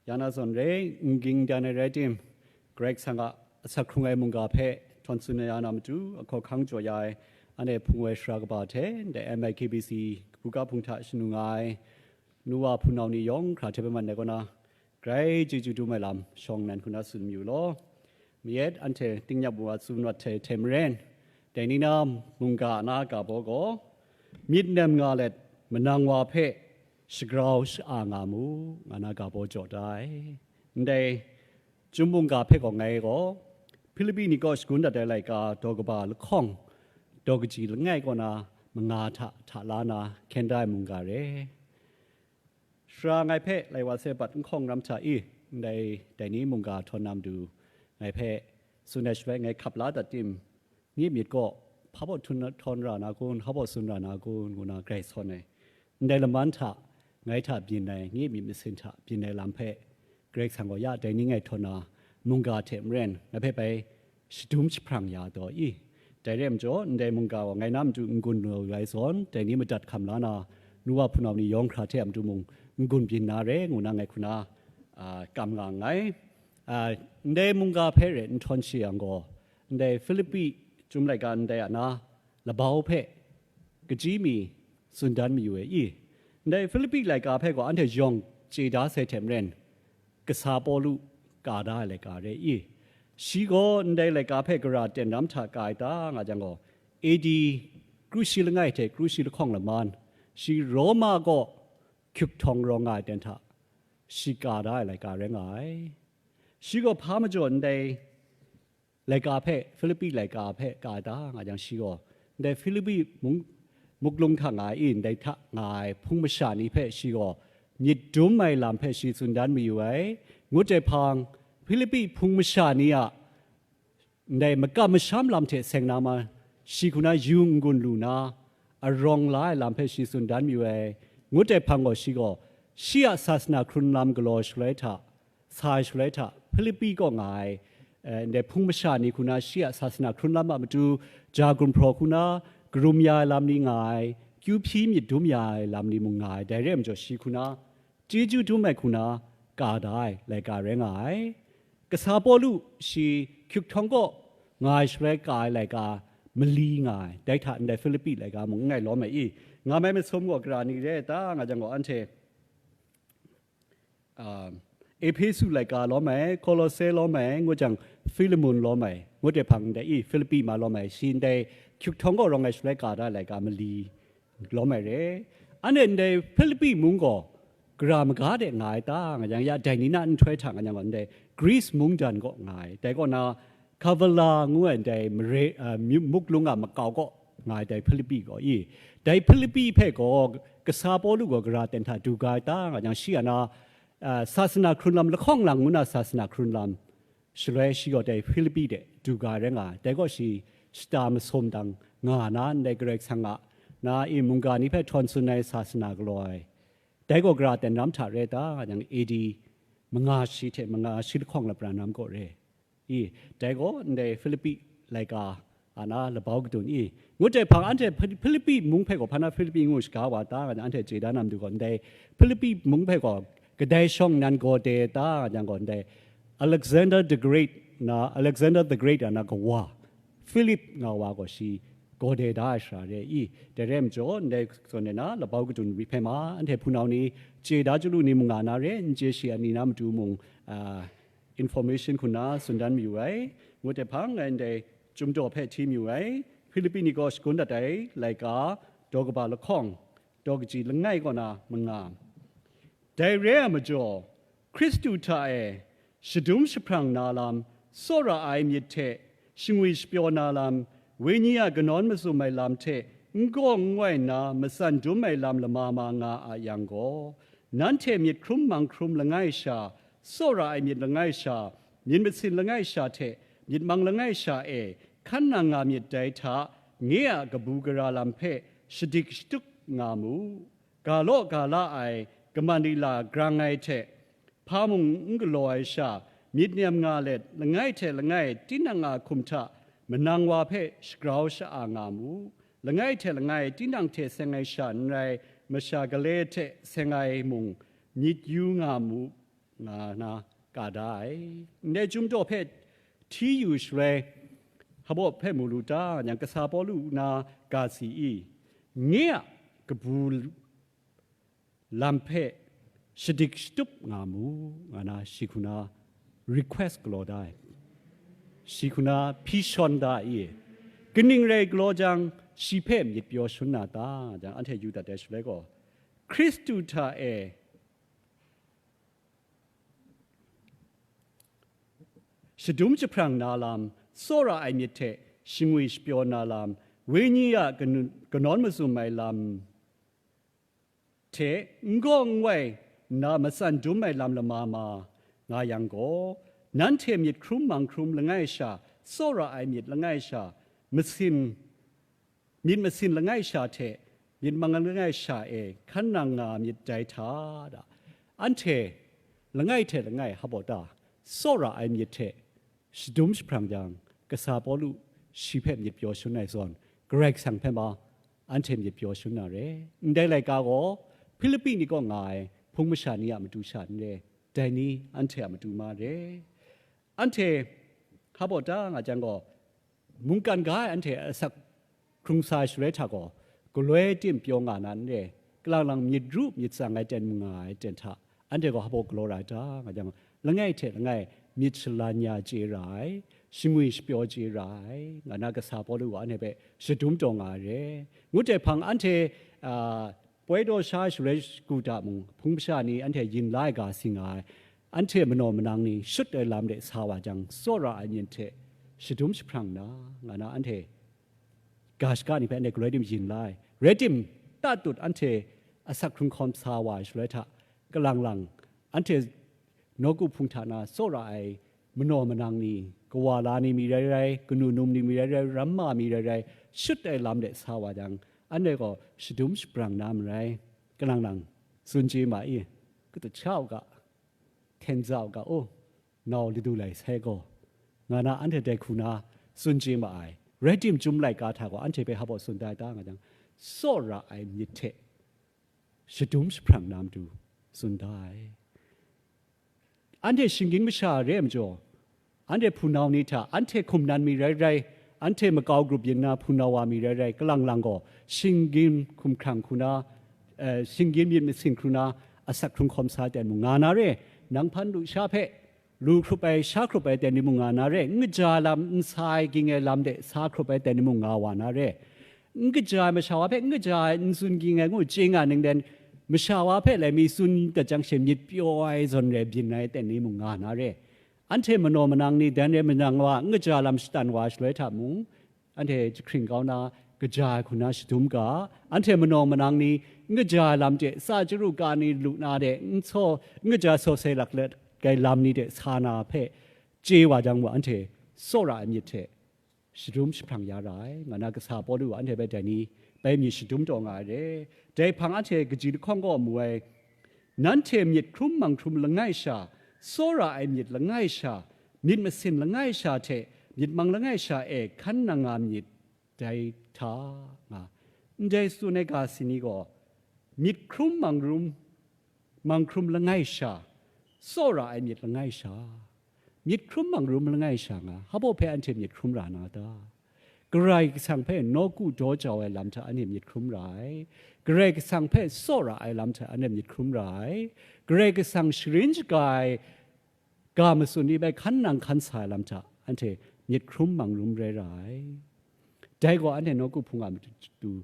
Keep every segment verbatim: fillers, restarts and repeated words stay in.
Ya na zawn re, n ging dan ai rai tim, Karai Kasang a asak hkrung ai mungga hpe htawn tsun ya na matu, ahkawhkang jaw ya ai, anhte hpung ai sara kaba hte, ndai M I K B C kabu ka hpung hta shanu nga ai, nu wa hpunau ni yawng hkra hte bai man ai kaw na, grai chyeju dum ai lam shawng nnan hku na tsun mayu law. Mayet anhte tingnyap wa tsun wat hte hte maren, dai ni na mungga na ga baw gaw, myit nem nga let manang wa hpe shagrau sha-a nga mu, nga na ga baw jaw da ai. Ndai Chyum mungga hpe gaw ngai gaw, Hpilipi ni kaw shagun dat ai laika daw kaba lahkawng, daw kaji langai kaw na manga hta hta la na hkyen da ai mungga re. Sara ngai hpe lai wa se bat n hkawng ram hta i, ndai dai ni mungga htawn na matu ngai hpe tsun ai shaloi ngai hkap la dat tim, nye myit gaw hpa baw htawn ra na kun, hpa baw tsun ra na kun, ngu na grai sawn ai. Ndai laman hta, ngai hta byin ai, nye myit masin hta byin ai lam hpe, Karai Kasang gaw ya dai ni ngai htawn na mungga hte maren, ngai hpe bai shadum jahprang ya taw i. Dai re ai majaw, ndai mungga gaw ngai na matu n-gun lu ai zawn, dai ni madat hkam la na, nu wa hpunau ni yawng hkra hte a matu mung n-gun byin na re, ngu na ngai hku na, a, kam nga nngai. A, ndai mungga hpe re n htawn shi yang gaw, ndai Hpilipi chyum laika ndai a na labau hpe kaji mi tsun dan mayu ai i? Ndai Hpilipi laika hpe gaw anhte yawng chye da sai hte maren, kasa Pawlu ka da ai laika re i? Shi gaw ndai laika hpe gara ten ram hta ka ai ta nga jang gaw, A D kru shi langai hte kru shi lahkawng laman, shi Roma kaw hkyuk htawng rawng nga ai ten hta shi ka da ai laika rai nga ai. Shi gaw hpa majaw ndai laika hpe Hpilipi laika hpe ka ai ta nga jang, shi gaw ndai Hpilipi mung, muklung hta nga ai i, ndai hta nga ai hpung masha ni hpe shi gaw myit dum ai lam hpe shi tsun dan mayu ai. Ngut ai hpang, Hpilipi hpung masha ni a ndai makam masham lam hte seng na ma, shi hku na yu n-gun lu na, arawng la ai lam hpe shi tsun dan mayu ai. Ngut ai hpang gaw, shi gaw shi a sasana hkrun lam galaw shaloi hta, sa ai shaloi hta, Hpilipi kaw nga ai, eh, ndai hpung masha ni hku na shi a sasana hkrun lam a matu, ja gumhpraw hku na karum ya ai lam ni nga ai, kyu hpyi myit dum ya ai lam ni mung nga ai, dai re ai majaw, shi hku na chyeju dum ai hku na ka da ai laika rai nga ai. Kasa Pawlu shi hkyuk htawng kaw nga ai shaloi ka ai laika mali nga ai, dai hta ndai Hpilipi laika mung n ngai lawm ai i? Nga mai masum gaw gara ni re ai ta nga jang gaw, anhte, ah, Ehpesu laika lawm ai, Kolose lawm ai, ngut jang Filemon lawm ai, ngut ai hpang ndai i, Hpilipi ma lawm ai, shi ndai hkyuk htawng kaw rawng ai shaloi ka da ai laika mali lawm ai re. Anhte ndai Hpilipi mung gaw gara maga de nga ai ta nga yang, ya dai ni na nhtoi hta nga yang gaw, ndai Greece mungdan kaw nga ai. Dai kaw na, Kavala ngu ai ndai mare, ah, myu-, muklung a makau kaw nga ai dai Hpilipi gaw i? Dai Hpilipi hpe gaw kasa Pawlu gaw gara ten hta du ga ai ta nga yang, shi a na, ah, sasana hkrun lam, lahkawng lang ngu na sasana hkrun lam, shaloi shi gaw dai Hpilipi de du ga ai rai nga ai. Dai gaw shi shata masum dang nga na, ndai Karai Kasang a na i mungga ni hpe htawn tsun ai sasana galaw ai, dai gaw gara ten ram hta re ta nga yang, A D manga shi hte manga shi lahkawng lapran ram kaw re i? Dai gaw ndai Hpilipi laika a na labau kadun i? Ngut ai hpang, anhte Hpi-, Hpilipi mung hpe gaw hpa na Hpilipi ngu shaga wa ta nga yang, anhte chye da na matu gaw, ndai Hpilipi mung hpe gaw kadai shawng nnan gaw de ta nga yang gaw, ndai Alexander the Great na, Alexander the Great a na kawa Philip nga wa gaw shi gaw de da ai sara re i? Dai re ai majaw, ndai zawn e na labau kadun hpe ma, anhte hpunau ni chye da chyalu ni mung nga na re, n chye shi ai ni na matu mung, ah, information hku na tsun dan mayu ai. Ngut ai hpang, ngai ndai Chyum daw hpe hti mayu ai. Hpilipi ni kaw shagun dat ai laika, daw kaba lahkawng, daw kaji langai kaw na manga. Dai re ai majaw, Hkristu hta e shadum jahprang na lam, tsawra ai myit hte shangwi shapyaw na lam, wenyi a kanawn mazum ai lam hte n gaw n ngoi nna matsan dum ai lam lama ma nga a yang gaw, nanhte myit hkrum mang hkrum langai sha, tsawra ai myit langai sha, myit masin langai sha hte myit mang langai sha e hkan nang nga myit dai hta, nye a kabu gara lam hpe shadik shatup nga mu. Ga law ga la ai kaman lila grang ai hte, hpa mung n galaw ai sha, myit nem nga let, langai hte langai tinang a hkum hta manang wa hpe shagrau sha-a nga mu. Langai hte langai tinang hte seng ai sha n rai, masha gale hte seng ai mung myit yu nga mu. nga na ka da ai. Ndai chyum daw hpe hti yu shaloi, hpa baw hpe mu lu ta, yang kasa Pawlu na ga si i, nye a kabu lam hpe shadik shatup nga mu, nga na shi hku na request galaw da ai. Shi hku na hpyi shawn da i, kaning rai galaw jang, shi hpe myit pyaw shangun na ta? Jang anhte yu dat ai shaloi gaw, Hkristu hta e shadum jahprang na lam, tsawra ai myit hte shangwi shapyaw na lam, wenyi a kanu-, kanawn mazum ai lam hte n gaw n wai nna matsan dum ai lam lama ma nga yang gaw, nanhte myit hkrum mang hkrum langai sha, tsawra ai myit langai sha, masin myit masin langai sha hte myit mang langai sha e hkan nang nga myit dai hta da. Anhte langai hte langai hpa baw ta, tsawra ai myit hte shadum jahprang jang, kasa Pawlu shi hpe myit pyaw shangun ai zawn, Karai Kasang hpe ma anhte myit pyaw shangun na re. Ndai laika gaw Hpilipi ni kaw nga ai hpung masha ni a matu sha n re, dai ni anhte a matu ma re. Anhte hpa baw ta nga jang gaw, mungkan ga ai anhte asak hkrung sa ai shaloi hta gaw, galoi tim pyaw nga na n re, kalang lang myit ru myit tsang ai ten mu nga ai ten hta, anhte gaw hpa baw galaw ra ai ta nga jang, langai hte langai myit shalan ya chye ra ai, shangwi shapyaw chye ra ai, nga na kasa Pawlu gaw anhte hpe shadum taw nga ai re. Ngut ai hpang anhte, a, poi daw sha shaloi shagu hta mung, hpung masha ni anhte yin la ai ga si nga ai, anhte manaw manang ni shut ai lam de sa wa jang, tsawra ai myit hte shadum jahprang na, nga na anhte ga shaka ni hpe anhte galoi tim yin la ai. Rai tim, tatut anhte asak hkrung hkawm sa wa ai shaloi hta, kalang lang anhte nawku hpung hta na tsawra ai manaw manang ni, kawa la ni mi rai rai, kanu num ni mi rai rai, ramma mi rai rai, shut ai lam de sa wa jang, anhte gaw shadum jahprang na marai, kalang lang tsun chye ma i, kata cha u ga, hten za u ga, o, nau ladu lai sai gaw, nga na anhte dai hku na tsun chye ma ai. Rai tim, chyum laika hta gaw anhte hpe hpa baw tsun da ai ta nga jang, tsawra ai myit hte shadum jahprang na matu tsun da ai. Anhte shinggyim masha re ai majaw, anhte hpunau ni hta, anhte hkum nan mi rai rai, anhte makau grup yin na hpunau wa mi rai rai, kalang lang gaw, shinggyim hkumhkrang hku na, eh, shinggyim myit masin hku na, asak hkrung hkawm sa ai ten mung nga na re, nang hpan lusha hpe, lu hkrup ai, sha hkrup ai ten ni mung nga na re, n kaja lam, n sa ai ging ai lam de sa hkrup ai ten ni mung nga wa na re, n kaja ai masha wa hpe, n kaja ai, n tsun ging ai ngu chye nga ning den, masha wa hpe lai mi tsun dat jang she myit pyaw ai zawn rai byin ai ten ni mung nga na re. Anhte manaw manang ni dan re manang wa n kaja lam shatan wa shaloi hta mung, anhte jahkring kau na, kaja ai hku na shadum ga, anhte manaw manang ni n kaja ai lam hte tsa chyaru ka ni lu na de, n saw, n kaja saw sai lak let ai lam ni de sa na hpe chye wa jang mung, anhte tsawra ai myit hte shadum jahprang ya ra ai, nga na kasa Pawlu anhte hpe dai ni bai mi shadum taw nga ai re. Dai hpang anhte kaji lahkawng kaw mu ai, nanhte myit hkrum mang hkrum langai sha, tsawra ai myit langai sha, myit masin langai sha hte myit mang langai sha e hkan nang nga myit dai hta, nga. Ndai tsun ai ga si ni gaw, myit hkrum mang rum, mang hkrum langai sha, tsawra ai myit langai sha, myit hkrum mang rum langai sha nga, hpa baw hpe anhte myit hkrum ra na ta? Karai Kasang hpe nawku daw jau ai lam hta anhte myit hkrum ra ai, Karai Kasang hpe tsawra ai lam hta anhte myit hkrum ra ai, Karai Kasang sharin shaga ai ga matsun ni bai hkan nang hkan sa ai lam hta anhte myit hkrum mang rum rai ra ai. Dai gaw anhte nawku hpung a matu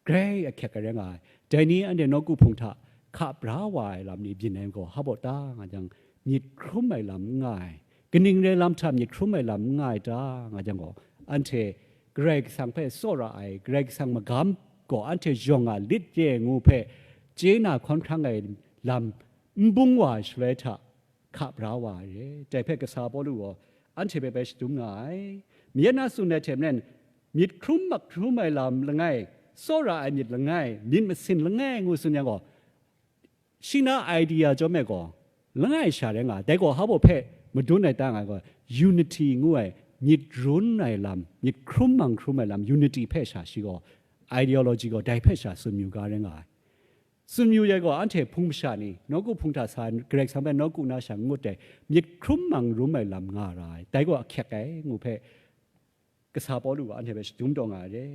grai ahkyak ai rai nga ai. Dai ni anhte nawku hpung hta hka bra wa ai lam ni byin ai gaw, hpa baw ta nga jang, myit hkrum ai lam n nga ai. Kaning rai lam hta myit hkrum ai lam n nga ai ta nga jang gaw, anhte Karai Kasang hpe tsawra ai, Karai Kasang magam gaw anhte yawng a lit ye ngu hpe chye na hkawn hkrang ai lam n bung wa ai shaloi hta, hka bra wa ai re. Dai hpe kasa Pawlu gaw anhte hpe bai shadum nga ai. Mayat na tsun ai hte maren, myit hkrum mak hkrum ai lam langai, tsawra ai myit langai, myit masin langai ngu tsun yang gaw, shi na idea chyawm e gaw, langai sha rai nga ai. Dai gaw hpa baw hpe madun ai ta nga ai gaw, unity ngu ai, myit run ai lam, myit hkrum mang hkrum ai lam, unity hpe sha shi gaw, ideology gaw dai hpe sha tsun yu ga rai nga ai. Tsun yu ai gaw, anhte hpung masha ni, nawku hpung hta sa ai, Karai Kasang hpe nawku na sha n ngut ai, myit hkrum mang rum ai lam nga ra ai, dai gaw ahkyek ai, ngu hpe, kasa Pawlu gaw anhte hpe shadum taw nga ai re.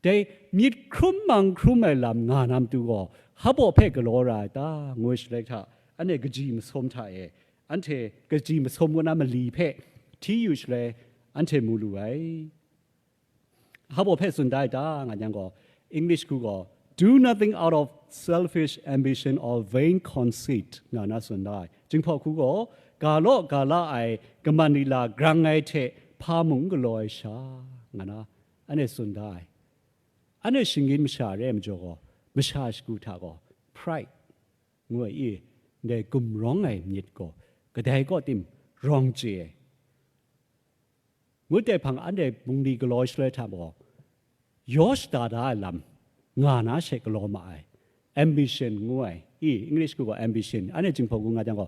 Dai myit hkrum mang hkrum ai lam nga na matu gaw, hpa baw hpe galaw ra ai ta, ngu ai shaloi hta, anhte kaji masum hta e, anhte kaji masum kaw na mali hpe hti yu shaloi, anhte mu lu ai. Hpa baw hpe tsun da ai ta, nga yang gaw, English hku gaw, "Do nothing out of selfish ambition or vain conceit," nga na tsun da ai. Jinghpaw hku gaw, "Ga law ga la ai kaman lila grang ai hte hpa mung n galaw ai sha," nga na, anhte tsun da ai. Anhte shinggyim masha re ai majaw gaw, masha shagu hta gaw, pride, ngu ai i, ndai gumrawng ai myit gaw, kadai kaw tim rawng chye ai. Ngut ai hpang anhte bungli galaw shaloi hta gaw, yaw shada da ai lam nga na she galaw ma ai. Ambition ngu ai, i, English hku gaw ambition, anhte Jinghpaw hku nga jang gaw,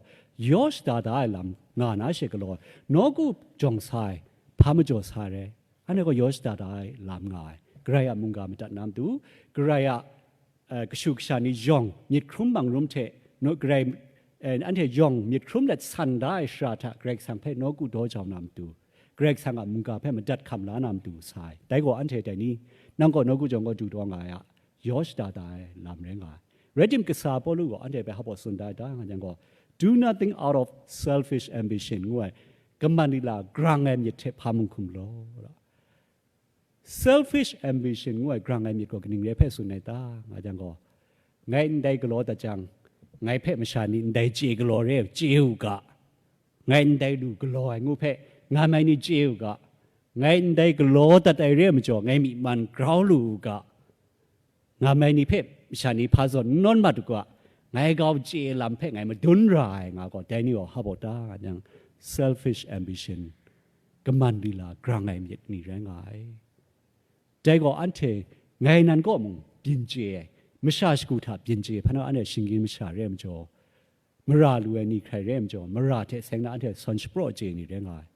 yaw shada da ai lam nga na she galaw ai. Nawku jawng sa ai, hpa majaw sa ai re, anhte gaw yaw shada da ai lam nga ai. Karai a mungga madat na matu, Karai a, eh, kashu kasha ni yawng myit hkrum mang rum hte, no, Karai, eh, anhte yawng myit hkrum let san da ai shara hta Karai Kasang hpe nawku daw jau na matu, Karai Kasang a mungga hpe madat hkam la na matu sa ai. Dai gaw anhte dai ni, nang gaw nawku jawng gaw du taw nga ai a, yaw shada da ai lam rai nga ai. Rai tim, kasa Pawlu gaw anhte hpe hpa baw tsun da ai ta, nga jang gaw, "Do nothing out of selfish ambition," ngu ai, kaman lila grang ai myit hte hpa mung hkum law. Selfish ambition ngu ai grang ai myit gaw kaning re hpe tsun ai ta, nga jang gaw, ngai ndai galaw dat jang, ngai hpe masha ni ndai chye galaw re ai chye u ga, ngai ndai lu galaw ai ngu hpe ngam ai ni chye u ga, ngai ndai galaw dat ai re ai majaw, ngai myi man grau lu u ga, ngam ai ni hpe masha ni hpa zawn n nawn mat u ga, ngai gau chye lam hpe ngai madun ra ai, nga gaw, dai ni gaw hpa baw ta, nga jang, selfish ambition, kaman lila grang ai myit ni rai nga ai. Dai gaw anhte ngai nan kaw mung byin chye ai, masha shagu hta byin chye ai, hpa na anhte shinggyim masha re ai majaw, mara lu ai ni hkrai re ai majaw, mara hte seng na anhte sawn shapraw chye ai ni rai nga ai.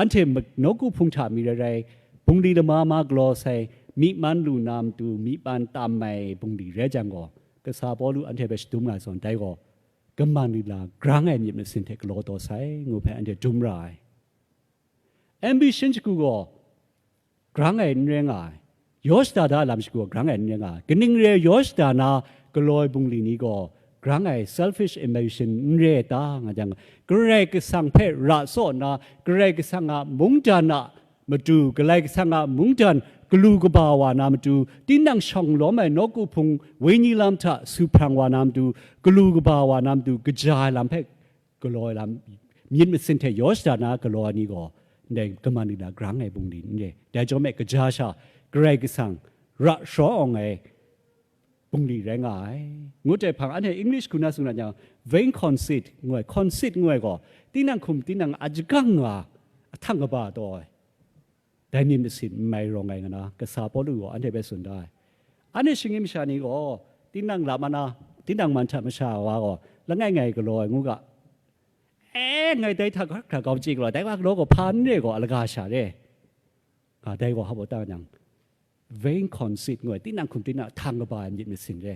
Anhte ma-, nawku hpung hta mi rai rai, bungli lama ma galaw sai, myi man lu na matu, myi man tam ai bungli rai jang gaw, kasa Pawlu anhte hpe shadum nga ai zawn, dai gaw, kaman lila grang ai myit masin hte galaw taw sai, ngu hpe anhte dum ra ai. Ambition shagu gaw, grang ai n rai nga ai. Yaw shada da lam shagu gaw grang ai n rai nga ai. Kaning re ai yaw shada na galaw ai bungli ni gaw grang ai, selfish ambition n re ai ta, nga jang, Karai Kasang hpe ra tsaw nna, Karai Kasang a mungdan a matu, Karai Kasang a mungdan galu kaba wa na matu, tinang shawng lawm ai nawku hpung wenyi lam hta su hprang wa na matu, galu kaba wa na matu, kaja ai lam hpe galaw ai lam, myit masin hte yaw shada na galaw ai ni gaw, ndai kaman lila grang ai bungli n re. Dai chyawm e, kaja sha Karai Kasang ra sharawng ai bungli rai nga ai. Ngut ai hpang, anhte English hku na tsun na jang, vain conceit ngu ai, conceit ngu ai gaw, tinang hkum tinang a jagang nga, a htang kaba taw ai. Dai myit masin n mai rawng ai nga na, kasa Pawlu gaw anhte hpe tsun da ai. Anhte shinggyim masha ni gaw, tinang lam ana, tinang man hta masha wa gaw, langai ngai galaw ai ngu ga, e, ngai dai hta hkra hkra gau chye galaw, dai wa galaw gaw hpa n re gaw, a laga sha re, nga, dai gaw hpa baw ta jang, vain conceit ngu ai, tinang hkum tinang a htang kaba ai myit masin re.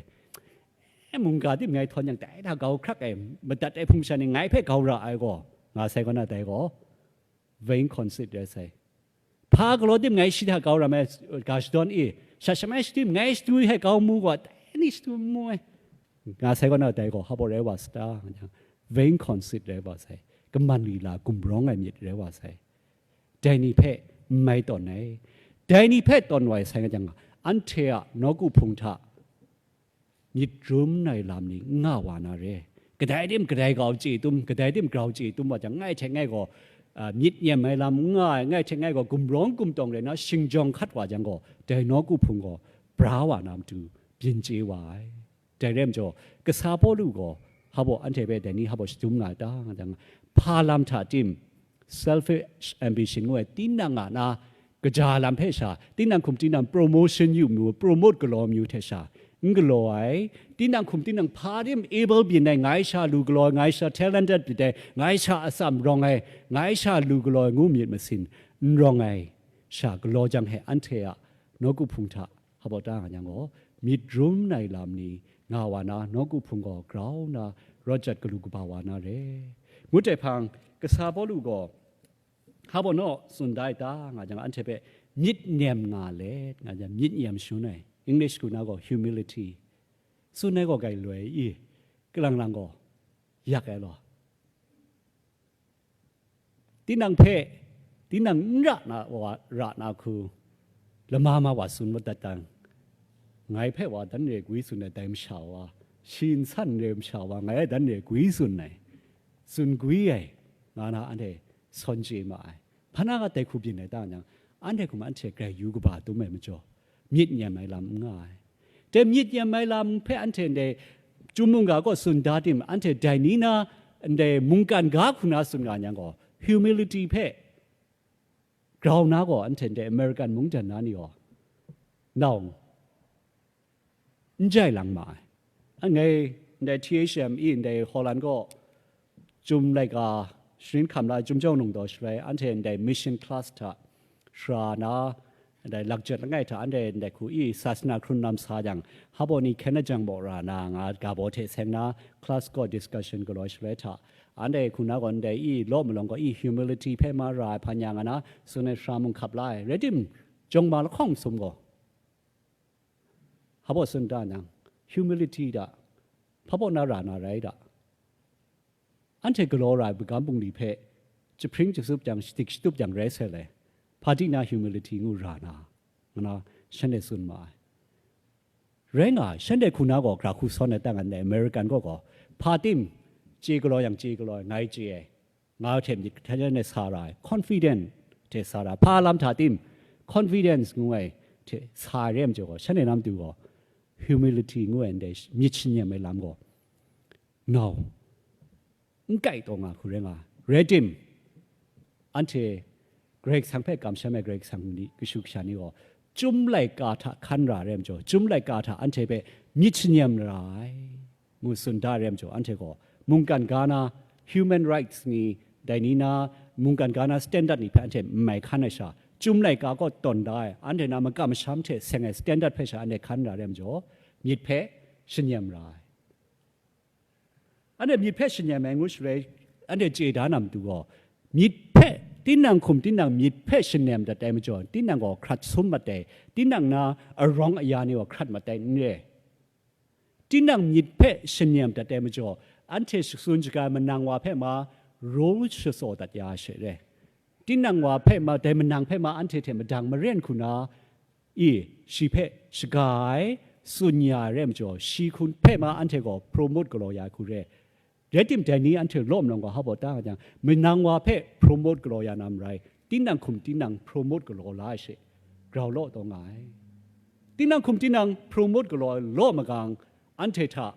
E, mungga tim ngai htawn yang, dai hta gau hkrak ai, madat ai hpung sha ni ngai hpe gau ra ai gaw, nga sai gaw na, dai gaw vain conceit rai sai. Hpa galaw tim ngai shi hta gau ram ai ga shadawn i, shat shamai shatu tim ngai shatu hte gau mu gaw, dai ni shatu n mu ai, nga sai gaw na, dai gaw hpa baw rai wa sa ta, nga jang, vain conceit rai wa sai, kaman lila gumrawng ai myit rai wa sai. Dai ni hpe n mai tawn ai. Dai ni hpe tawn wa ai sai nga jang, anhte a nawku hpung hta myit rum ai lam ni n nga wa na re. Kadai tim kadai gau chye tum, kadai tim grau chye tum wa jang, ngai hte ngai gaw, a, myit nyem ai lam n nga ai, ngai hte ngai gaw gumrawng gumtawng rai na, shingjawng hkat wa jang gaw, dai nawku hpung gaw bra wa na matu byin chye wa ai. Dai rai majaw, kasa Pawlu gaw hpa baw anhte hpe dai ni hpa baw shadum nga ai ta, nga jang, hpa lam hta tim, selfish ambition ngu ai, tinang a na kaja lam hpe sha, tinang hkum tinang promotion yu mayu, promote galaw mayu hte sha, n galaw ai, tinang hkum tinang hpa tim able byin ai, ngai sha lu galaw ai, ngai sha talented byin ai, ngai sha atsam rawng ai, ngai sha lu galaw ai ngu myit masin n rawng ai sha galaw jang he, anhte a nawku hpung hta hpa baw ta nga yang gaw, myit rum ai lam ni nga wa na, nawku hpung gaw grau nna rawt jat galu kaba wa na re. Ngut ai hpang, kasa Pawlu gaw, hpa baw naw tsun da ai ta nga jang, anhte hpe myit nem nga let, nga jang, myit nem shangun ai, English hku na gaw humility, tsun ai gaw grai loi i, kalang lang gaw yak ai law. Tinang hpe, tinang n ra na wa, ra na hku, lama ma wa tsun madat tang, ngai hpe wa dan re gwi tsun ai dai masha wa, shi n san re masha wa, ngai dan re gwi tsun ai, tsun gwi ai, nga na anhte sawn chye ma ai. Hpa na dai hku byin ai ta nyang, anhte hkum anhte grai yu kaba dum ai majaw, myit nem ai lam n nga ai. Dai myit nem ai lam hpe anhte ndai Chyum mungga kaw tsun da tim, anhte dai ni na ndai mungkan ga hku na tsun nga nyang gaw, humility hpe grau na gaw, anhte ndai American mungdan na ni gaw, nau, n jai lang ma ai. Anhte ndai T H M E, ndai Holland kaw Chyum laika, sharin hkam la Chyum jawng nung daw shaloi, anhte ndai mission class hta shara na, ndai lakjat langai hta anhte ndai hku i sasana hkrun lam sa jang, hpa baw ni hkyen na jang baw ra na nga ga baw hte seng na, class kaw discussion galaw shaloi hta, anhte hku na gaw ndai i law malawng gaw i humility hpe ma ra ai hpa nya nga na, tsun ai shara mung hkap la ai. Rai tim, jawng ma lahkawng sum gaw, hpa baw tsun da nang, humility da, hpa baw na ra na rai da. Anhte galaw ra ai magam bungli hpe jahpring jasup jang, shadik shatup jang rai sai le, hpa di na humility ngu ra na, nga na shanhte tsun ma ai. Rai nga, shanhte hku na gaw gra hku sawn ai ta ngan ai, American kaw gaw, hpa tim chye galaw yang chye galaw ai, ngai chye ai, nga hte myit hkrai hkrai sa ra ai, confident hte sa ra ai, hpa lam hta tim confidence ngu ai hte sa ai re ai majaw gaw, shanhte na matu gaw humility ngu ai ndai myit shannem ai lam gaw, nau, n kai taw nga hku rai nga. Rai tim, anhte Karai Kasang hpe kamsham ai Karai Kasang ni kashu kasha ni gaw, Chyum laika hta hkan ra ai re ai majaw, Chyum laika hta anhte hpe myit shannem ra ai, ngu tsun da ai re ai majaw, anhte gaw mungkan ga na human rights ni, dai ni na mungkan ga na standard ni hpe anhte n mai hkan ai sha, Chyum laika kaw tawn da ai, anhte na makam masham hte seng ai standard hpe sha anhte hkan ra ai re ai majaw, myit hpe shannem ra ai. Anhte myit hpe shannem ai ngu shaloi, anhte chye da na matu gaw, myit hpe, tinang hkum tinang myit hpe shannem dat ai majaw, tinang gaw hkrat sum mat ai, tinang na arawng aya ni gaw hkrat mat ai n re. Tinang myit hpe shannem dat ai majaw, anhte shatsun shaga ai manang wa hpe ma rule shatsaw dat ya ai she re. Tinang wa hpe ma, dai manang hpe ma anhte hte madang maren hku na, i, shi hpe shaga ai, tsun ya ai re ai majaw, shi hku hpe ma anhte gaw promote galaw ya ai hku re. Rai tim, dai ni anhte law malawng gaw hpa baw ta nga jang, manang wa hpe promote galaw ya na marai, tinang hkum tinang promote galaw la ai she, grau law taw nga ai. Tinang hkum tinang promote galaw ai law magang, anhte hta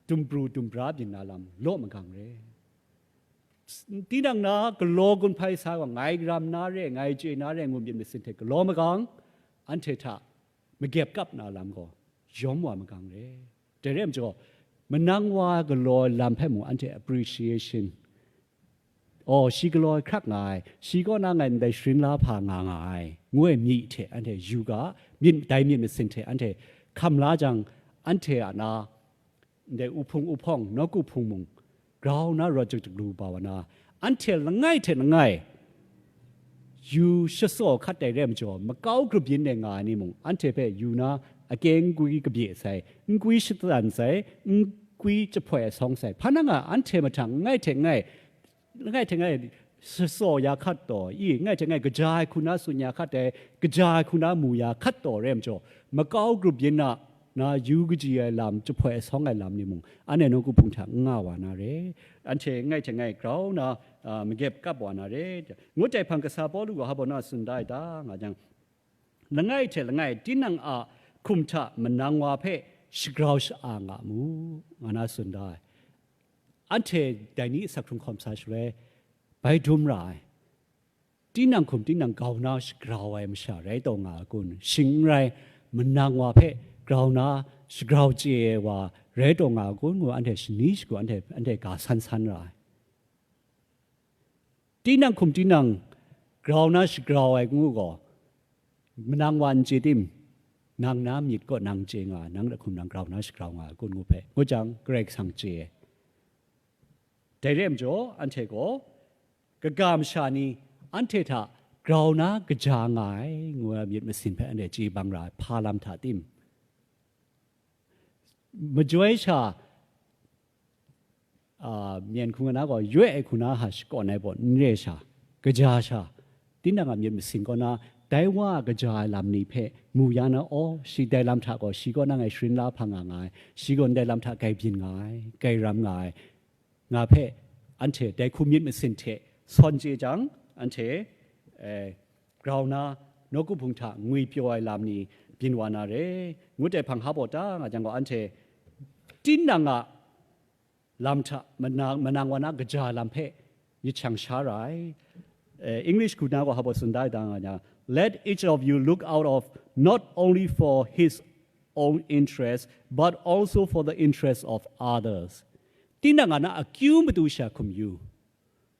dumpru dumpra byin na lam law magang re. Tinang na galaw gun hpai sa gaw, ngai ram na re, ngai chye na re, ngu myit masin hte galaw magang, anhte hta magep kap na lam gaw yawm wa magang re. Dai re ai majaw, manang wa galaw ai lam hpe mung anhte appreciation, aw, shi galaw ai hkrak nga ai, shi kaw na ngai ndai sharin la hpa nga nga ai, ngu ai myi hte anhte yu ga, myit, dai myit masin hte anhte hkam la jang, anhte a na, ndai uhpung uhpawng, nawku hpung mung, grau na rawt jahklu ba wa na, anhte langai hte langai, yu shatsaw hkat dai re ai majaw, makau grup yin e nga ai ni mung, anhte hpe yu na, akeng gwi kabye sai, n gwi shatan sai, n gwi jahpoi ai sawng sai, hpa na nga anhte mahtang, langai hte langai, langai hte langai shatsaw ya hkat taw, i, langai hte langai kaja ai hku na tsun ya hkat ai, kaja ai hku na mu ya hkat taw re ai majaw, makau grup yin a, na yu kaji ai lam, jahpoi ai sawng ai lam ni mung, anhte nawku hpung hta n nga wa na re. Anhte langai hte langai grau na, a, magep kap wa na re. Ngut ai hpang kasa Pawlu gaw hpa baw na tsun da ai ta, nga jang, langai hte langai tinang a hkum hta manang wa hpe shagrau sha-a nga mu, nga na tsun da ai. Anhte dai ni asak hkrung hkawm sa shaloi, bai dum ra ai. Tinang hkum tinang grau na shagrau ai masha rai taw nga a kun? Shing n rai, manang wa hpe grau na shagrau chye ai wa rai taw nga a kun? Ngu anhte shani shagu anhte, anhte ga san san ra ai. Tinang hkum tinang grau na shagrau ai ngu gaw, manang wa n chye tim, nang na myit kaw nang chye nga ai, nang a hkum nang grau na shagrau nga ai, kun ngu hpe, ngu jang, Karai Kasang chye ai. Dai re ai majaw, anhte gaw, kaga masha ni anhte hta grau na kaja nga ai, ngu ai myit masin hpe anhte chye bang ra ai, hpa lam hta tim? Majoi sha, a, myen hku nga na gaw, yoi ai hku na ha shakawn ai baw n re sha, kaja sha, tinang a myit masin kaw na, dai wa a kaja ai lam ni hpe mu ya na, aw, shi dai lam hta gaw, shi gaw nang e sharin la hpa nga nga ai, shi gaw ndai lam hta grai byin nga ai, grai ram nga ai, nga hpe, anhte dai hku myit masin hte sawn chye jang, anhte, eh, grau na, nawku hpung hta ngwi pyaw ai lam ni byin wa na re, ngut ai hpang hpa baw ta nga jang gaw, anhte tinang a lam hta manang, manang wa na kaja lam hpe myit shang sha ra ai. Eh, English hku na gaw hpa baw tsun da ai ta nga jang, "Let each of you look out of not only for his own interest, but also for the interest of others." Tinang a na akyu matu sha hkum yu.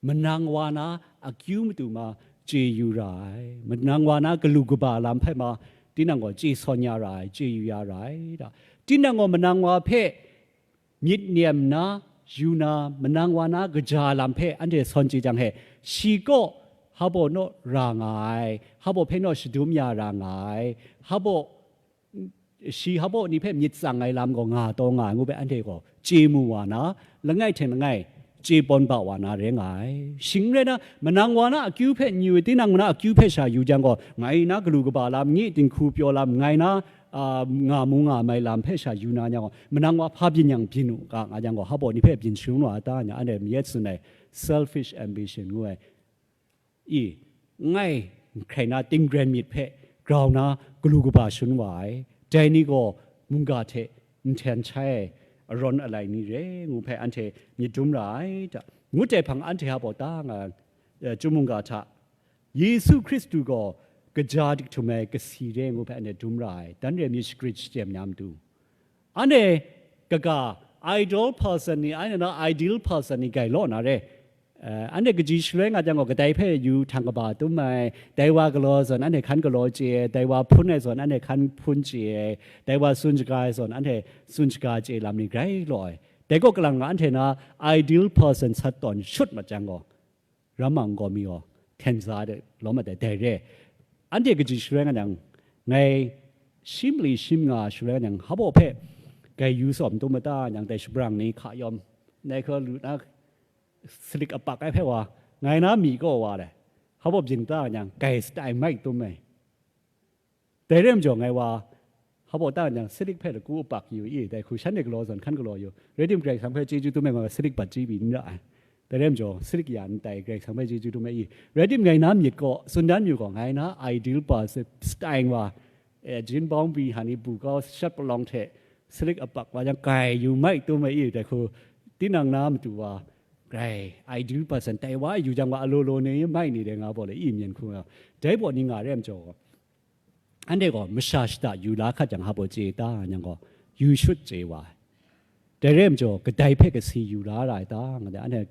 Manang wa na akyu matu ma chye yu ra ai. Manang wa na galu kaba lam hpe ma tinang gaw chye sawn ya ra ai, chye yu ya ra ai. Da. Tinang gaw manang wa hpe myit nem na, yu na, manang wa na kaja lam hpe anhte sawn chye jang he, shi kaw hpa baw naw ra nga ai, hpa baw hpe naw shadum ya ra nga ai, hpa baw shi hpa baw ni hpe myit tsang ai lam gaw nga taw nga ai ngu hpe anhte gaw chye mu wa na, langai hte langai chye pawn ba wa na rai nga ai. Shing n rai na, manang wa na akyu hpe n yu, tinang wa na akyu hpe sha yu jang gaw, ngai na galu kaba lam, nye dinghku pyaw lam, ngai na, a, nga mu nga mai lam hpe sha yu na yang gaw, manang wa hpa byin yang byin u ga nga jang gaw, hpa baw ni hpe byin shangun wa a ta, nya anhte mayat tsun ai selfish ambition ngu ai. I, ngai hkrai na tinggren myit hpe grau na galu kaba shangun wa ai. Dai ni gaw mungga hte nhten shai ai arawn alai ni re ngu hpe anhte myit dum ra ai ta. Ngut ai hpang anhte hpa baw ta nga, eh, chyum mungga hta Yesu Hkristu gaw kaja dik htum ai kasi re ngu hpe anhte dum ra ai. Dan re myit shagrit shachyen na matu. Anhte kaga idle person ni, anhte na ideal person ni grai law na re. Eh, anhte kaji shaloi nga jang gaw, kadai hpe yu htang kaba tum ai, dai wa galaw zawn anhte hkan galaw chye ai, dai wa hpun ai zawn anhte hkan hpun chye ai, dai wa tsun shaga ai zawn anhte tsun shaga chye lam ni grai law ai. Dai gaw kalang nga anhte na ideal person sat tawn shut mat jang gaw, ramang gaw mi gaw hten za de lawm mat ai, dai re. Anhte kaji shaloi nga jang, ngai shi mali shi manga shaloi nga jang, hpa baw hpe grai yu tsawm tum ma ta, yang dai shabrang ni hka yawm, nai hkaw lu na, salik apak ai hpe wa, ngai na mi kaw wa le, hpa baw byin ta nga jang, grai shatai mai tum ai. Dai re majaw ngai wa, hpa baw ta jang, salik hpe laku apak yu i, dai hku shanhte galaw zawn hkan galaw yu, rai tim Karai Kasang hpe chyeju dum ai nga, salik bat chyi pyi n ra ai. Dai re majaw, salik ya n tai, Karai Kasang hpe chyeju dum ai i, rai tim ngai na myit gaw, tsun dan yu gaw, ngai na ideal person style wa, eh, jin bawng bri hta ni bu kau shat palawng hte, salik apak wa jang, grai yu mai tum ai i, dai hku tinang na matu wa, grai ideal person tai wa yu jang wa, alo lo ni mai ni dai nga baw le i, myen hku nga, dai baw ni nga re majaw, anhte gaw masha shata yu la hkat jang, hpa baw chye ta yang gaw, yu shut chye wa ai. Dai re majaw, kadai hpe kasi yu la ra ai ta? Nga dai, anhte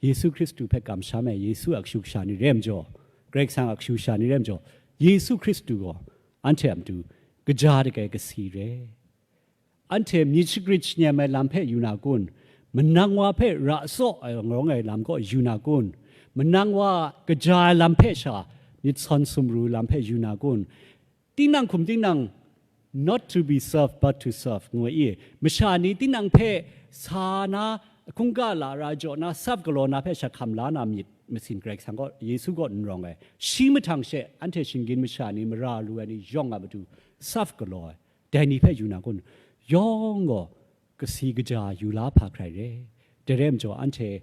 Yesu Hkristu hpe kamsham ai Yesu a kashu kasha ni re majaw, Karai Kasang a kashu kasha ni re majaw, Yesu Hkristu gaw anhte a matu kaja dik ai kasi re. Anhte myit shagrit shanyem ai lam hpe yu na kun? Manang wa hpe ra tsaw ai, rawng ai lam gaw yu na kun? Manang wa kaja ai lam hpe sha myit sawn sumru lam hpe yu na kun? Tinang hkum tinang, "Not to be served, but to serve," ngu ai i, masha ni tinang hpe sa na, hkungga lara jaw na, serve galaw na hpe sha hkam la na myit masin Karai Kasang gaw, Yesu gaw n rawng ai. Shi mahtang she anhte shinggyim masha ni, mara lu ai ni yawng a matu serve galaw ai. Dai ni hpe yu na kun? Yawng gaw kasi kaja yu la hpa hkrai re. Dai re majaw, anhte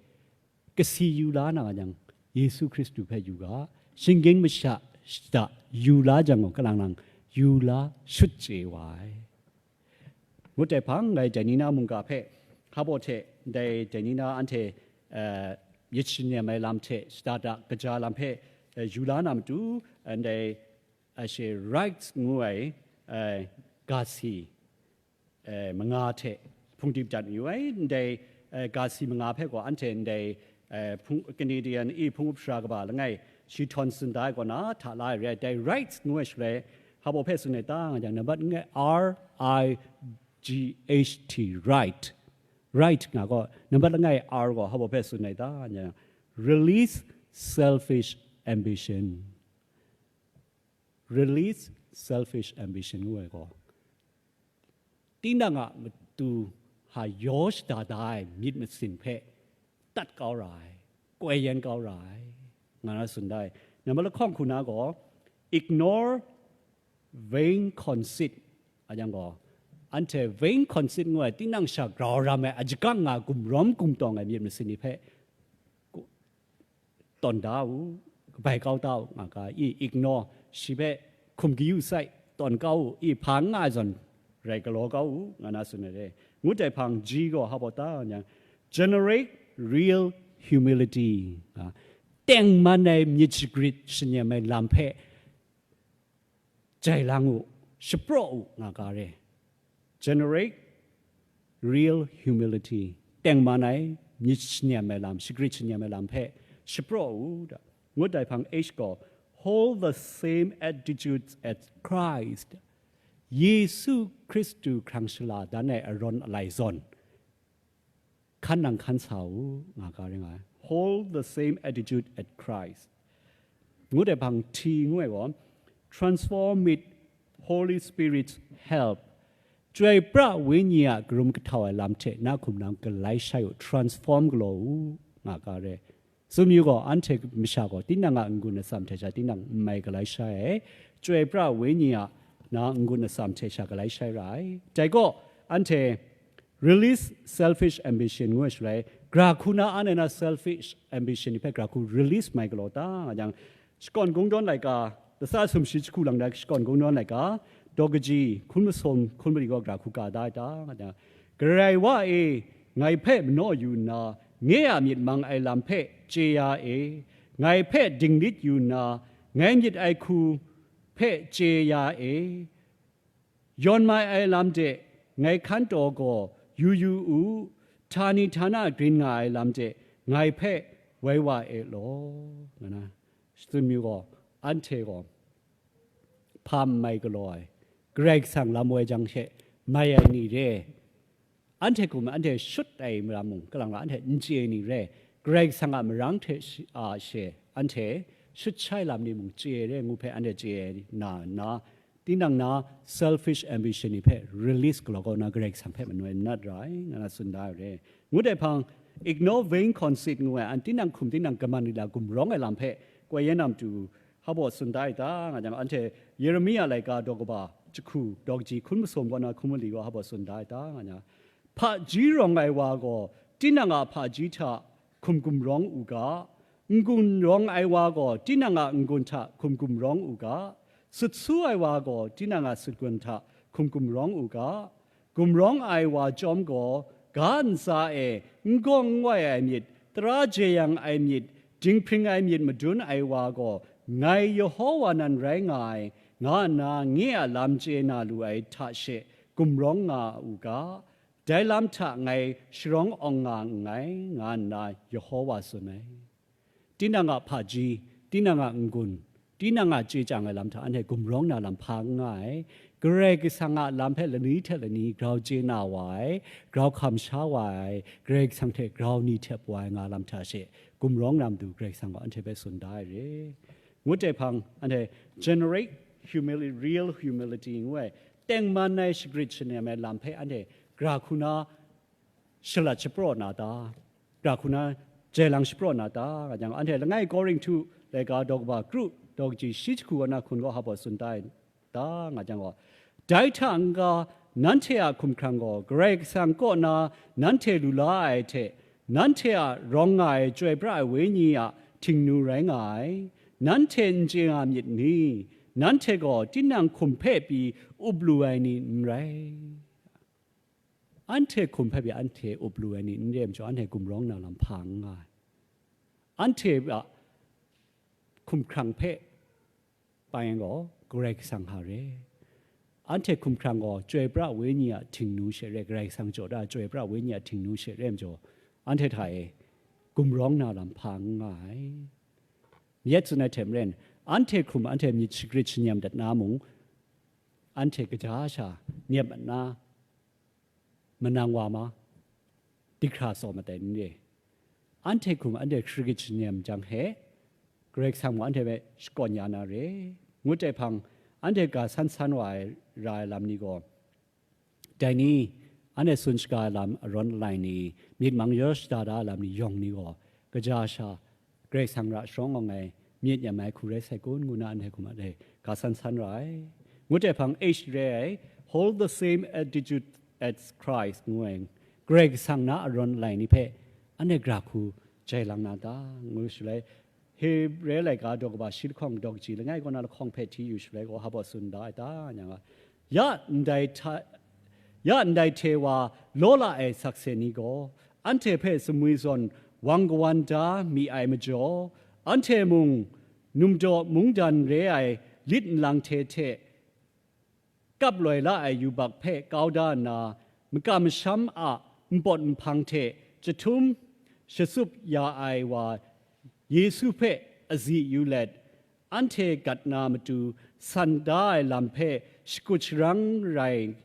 kasi yu la na nga jang, Yesu Hkristu hpe yu ga, shinggyim masha shata yu la jang gaw, kalang lang yu la shut chye wa ai. Ngut ai hpang, ngai dai ni na mungga hpe hpa baw hte, dai, dai ni na anhte, eh, myit shanyem ai lam hte shada da kaja lam hpe, eh, yu la na matu, ndai, eh, she rights ngu ai, eh, ga si, eh, manga hte hpungdim dat mayu ai. Ndai, eh, ga si manga hpe gaw anhte ndai, eh, hpung, Canadian i hpung up sara kaba langai shi htawn tsun da ai kaw na hta la ai re ai. Dai rights ngu ai shaloi, Hpa baw hpe tsun ai ta nga jang, nambat langai R I G H T, right. Right nga gaw, nambat langai R gaw hpa baw hpe tsun ai ta nga jang, release selfish ambition. Release selfish ambition ngu ai gaw, tinang a matu hpa yaw shada da ai myit masin hpe tat kau ra ai, koi yen kau ra ai, nga na tsun da ai. Nambat lahkawng hku na gaw, ignore vain conceit, a yang gaw, anhte vain conceit ngu ai tinang sha grau ram ai, a jagang nga gumrawm gumtawng ai myit masin ni hpe, tawn da u, kabai kau da u, nga ga i, ignore, shi hpe hkum kayu sai, tawn kau u, i, hpa n nga ai zawn rai galaw kau u, nga na tsun ai re. Ngut ai hpang G gaw hpa baw ta nga, generate real humility, a, tengman ai myit shagrit shanyem ai lam hpe jai lang u, shapraw u, nga ga re. Generate real humility. Tengman ai myit shanyem ai lam, shagrit shanyem ai lam hpe shapraw u, da. Ngut ai hpang H gaw, hold the same attitudes as Christ. Yesu Hkristu hkrang shala dan ai arawn alai zawn, hkan nang hkan sa u, nga ga ring ai. Hold the same attitude at Christ. Ngut ai hpang T ngu ai gaw, transform with Holy Spirit's help. Chyoi pra Wenyi a karum kahtau ai lam hte na hkum nang galai shai u, transform galaw u, nga ga re. Tsun yu gaw, anhte masha gaw tinang a n-gun atsam hte sha tinang n mai galai shai ai, Chyoi pra Wenyi a na n-gun atsam hte sha galai shai ra ai. Dai gaw, anhte release selfish ambition ngu ai shaloi, gra hku na an ai na selfish ambition ni hpe gra hku release mai galaw ta nga jang, Shakawn Kungdawn laika, lasa sumshi jahku lang da Shakawn Kungdawn laika, daw kaji, hkun masum, hkun mali gaw gra hku ka da ai ta nga jang, Karai wa e, ngai hpe manaw yu nna, nye a myit mang ai lam hpe chye ya e, ngai hpe dinglit yu nna, ngai myit ai hku hpe chye ya e, yawn mai ai lam de ngai hkan taw gaw yu yu u, htani htana grin nga ai lam de ngai hpe woi wa e law, nga na tsun yu gaw, anhte gaw hpa n mai galaw ai, Karai Kasang lam woi jang she mai ai ni re, anhte hkum anhte shut ai mara mung, kalang la anhte n chye ai ni re, Karai Kasang a marang hte shi- a she anhte shut shai lam ni mung chye ai re ngu hpe anhte chye ai na nna, tinang na selfish ambition ni hpe release galaw kau na Karai Kasang hpe manoi manat ra ai, nga na tsun da ai re. Ngut ai hpang, ignore vain conceit ngu ai, an tinang hkum tinang kaman lila gumrawng ai lam hpe koi yen na matu, hpa baw tsun da ai ta, nga jang, anhte Yeremia laika daw kaba jahku, daw kaji hkun masum kaw na hkun mali gaw hpa baw tsun da ai ta, nga jang, hpaji rawng ai wa gaw tinang a hpaji hta hkum gumrawng u ga, n-gun rawng ai wa gaw tinang a n-gun hta hkum gumrawng u ga, sut su ai wa gaw tinang a sut gun hta hkum gumrawng u ga, gumrawng ai wa chyawm gaw, ga ntsa e n gawng n wai ai myit, tara jeyang ai myit, dinghpring ai myit madun ai wa gaw, ngai Yehowa nan rai nga ai, nga nna nye a lam chye na lu ai hta she gumrawng nga u ga, dai lam hta ngai sharawng awng nga nngai, nga nna Yehowa tsun ai. Tinang a hpaji, tinang a n-gun, tinang a chye chyang ai lam hta anhte gumrawng na lam hpa n nga ai. Karai Kasang a lam hpe lani hte lani grau chye na wa ai, grau hkam sha wa ai, Karai Kasang hte grau ni htep wa ai nga lam hta she gumrawng na matu Karai Kasang gaw anhte hpe tsun da ai re. Ngut ai hpang, anhte generate humili-, real humility ngu ai, tengman ai shagrit shanem ai lam hpe anhte gra hku na shalat shapraw na ta? Gra hku na jai lang shapraw na ta? Nga jang, anhte langai Korinhtu laika daw kaba kru, daw kaji shi jahku kaw na hkun gaw hpa baw tsun da ai ta? Nga jang gaw, dai hta n-ga, nanhte a hkumhkrang gaw Karai Kasang kaw na nanhte lu la ai hte, nanhte a rawng nga ai Chyoi pra ai Wenyi a htingnu rai nga ai. Nanhte n chye nga myit ni? Nanhte gaw tinang hkum hpe pyi up lu ai ni n rai. Anhte hkum hpe pyi anhte up lu ai ni n re ai majaw, anhte gumrawng na lam hpa n nga ai. Anhte a hkumhkrang hpe bai yang gaw, Karai Kasang hta re. Anhte hkumhkrang gaw Chyoi pra Wenyi a htingnu she re, Karai Kasang jaw da Chyoi pra Wenyi a htingnu she re ai majaw, anhte hta e gumrawng na lam hpa n nga ai. Yet tsun ai hte maren, anhte hkum anhte myit shagrit shanyam dat na mung, anhte kaja sha nyep na manang wa ma, dihkra tsaw matai n re. Anhte hkum anhte hkri kachyi nem jang he, Karai Kasang mung anhte hpe shakawn ya na re. Ngut ai hpang, anhte ga san san wa ai, ra ai lam ni gaw, dai ni, anhte tsun shaga ai lam arawn alai ni, myit mang yaw shada da ai lam ni yawng ni gaw, kaja sha Karai Kasang ra sharawng awng ai myit nyam ai hku rai sai kun, ngu na anhte hkum anhte ga san san ra ai. Ngut ai hpang H re ai, "Hold the same attitude as Christ," ngu ai, Karai Kasang na arawn alai ni hpe anhte gra hku jai lang na ta, ngu shaloi, Hebre laika daw kaba shi lahkawng daw kaji langai kaw na lahkawng hpe hti yu shaloi gaw, hpa baw tsun da ai ta, nga nga. Ya ndai hta, ya ndai hte wa law la ai sakse ni gaw, anhte hpe sumwi zawn wang kawan da mi ai majaw, anhte mung numdaw mungdan re ai lit nlang hte hte kap loi la ai yubak hpe kau da nna, makam masham a npawt nhpang hte chyahtum shatsup ya ai wa Yesu hpe azi yu let, anhte gat na matu san da ai lam hpe shakut sharang rai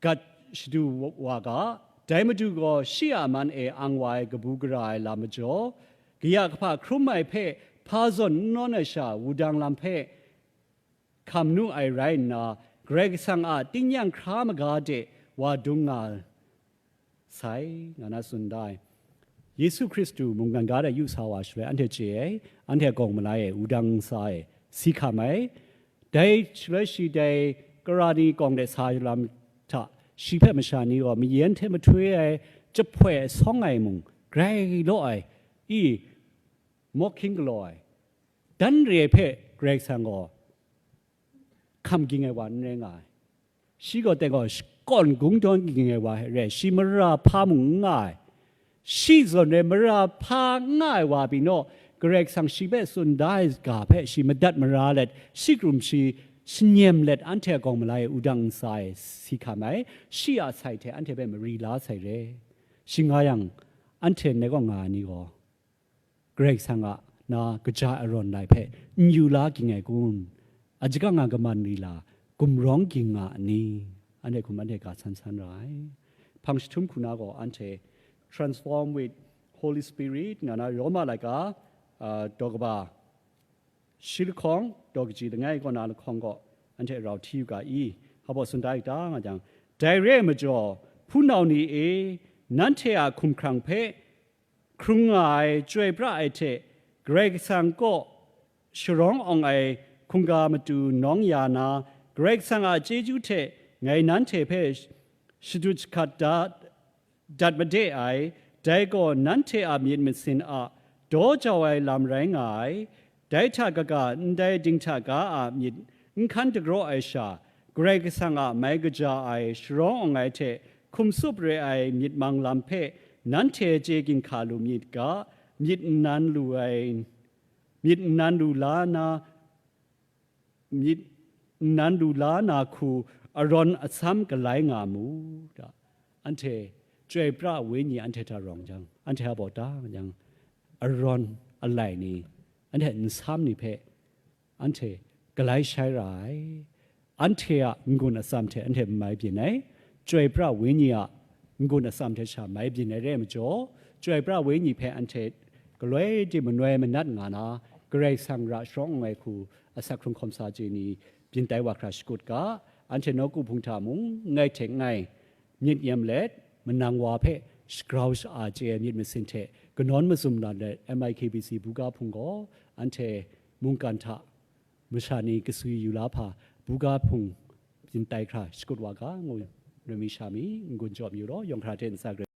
gat shadu wa ga, dai Madu gaw shi a man e ang wa ai kabu gara ai lam majaw, kaya kahpa hkrum ai hpe hpa zawn n nawn ai sha, wudang lam hpe hkam nu ai rai nna, Karai Kasang a tingnyang hkra maga de wa dung nga sai, nga na tsun da ai. Yesu Hkristu mungkan ga de yu sa wa shaloi, anhte chye ai, anhte a gawng malai e, wudang n sa ai, si hkam ai. Dai shaloi shi dai Karani kawng de sa lam hta, shi hpe masha ni gaw mayen hte mahtoi ai, jahpoi ai sawng ai mung, grai law ai, i, mawhking galaw ai, dan re ai hpe Karai Kasang gaw hkam ging ai wa n rai nga ai. Shi gaw teng gaw shakawn gung dawn ging ai wa re, shi mara hpa mung n nga ai. Shi zawn re mara hpa n nga ai wa pyi naw, Karai Kasang shi hpe tsun da ai ga hpe shi madat mara let, shi krum shi shanyem let, anhte a gawng malai e wudang n sa ai, si hkam ai, shi a sai hte anhte hpe mari la sai re. Shing nga yang, anhte ndai kaw nga ai ni gaw, Karai Kasang a na kaja arawn lai hpe n yu la ging ai kun? A jahkang a kaman rila gumrawng ging nga a ni? Anhte hkum anhte ga san san ra ai. Hpang jahtum hku na gaw anhte transform with Holy Spirit nga na Roma laika, ah, daw kaba shi lahkawng, daw kaji langai kaw na lahkawng gaw anhte rau hti yu ga i, hpa baw tsun da yu ta nga jang, dai re ai majaw, hpunau ni e, nanhte a hkumhkrang hpe hkrung nga ai, chyoi pra ai hte, Karai Kasang kaw sharawng awng ai hkungga matu nawng ya na, Karai Kasang a chyeju hte ngai nanhte hpe shadut jahkat da, dat made ai, dai gaw nanhte a myit masin a daw jau ai lam rai nga ai. Dai hta kaga ndai dinghta ga a myit n hkan dagraw ai sha, Karai Kasang a mai kaja ai sharawng awng ai hte hkum tsup re ai myit mang lam hpe nanhte chye ginhka lu myit ga, myit nnan lu ai, myit nnan lu la na, myit nnan lu la na hku arawn asam galai nga mu, da. Anhte Chyoi pra Wenyi anhte hta rawng jang, anhte a baw ta jang, arawn alai ni, anhte nsam ni hpe anhte galai shai ra ai. Anhte a n-gun atsam hte anhte n mai byin ai. Chyoi pra Wenyi a n-gun atsam hte sha mai byin ai re ai majaw, Chyoi pra Wenyi hpe anhte galoi di manoi manat nga na, Karai Kasang ra sharawng ai hku asak hkrung hkawm sa chye ni byin tai wa hkra shakut ga, anhte nawku hpung hta mung, ngai hte ngai, myit nyem let, manang wa hpe shagrau sha-a chye ai myit masin hte kanawn mazum na let, M I K B C buga hpung gaw, anhte mungkan hta masha ni kaswi yu la hpa, buga hpung byin tai hkra shakut wa ga, ngu, rai mi sha mi, n-gun jawm yu law, yawng hkra hte ntsa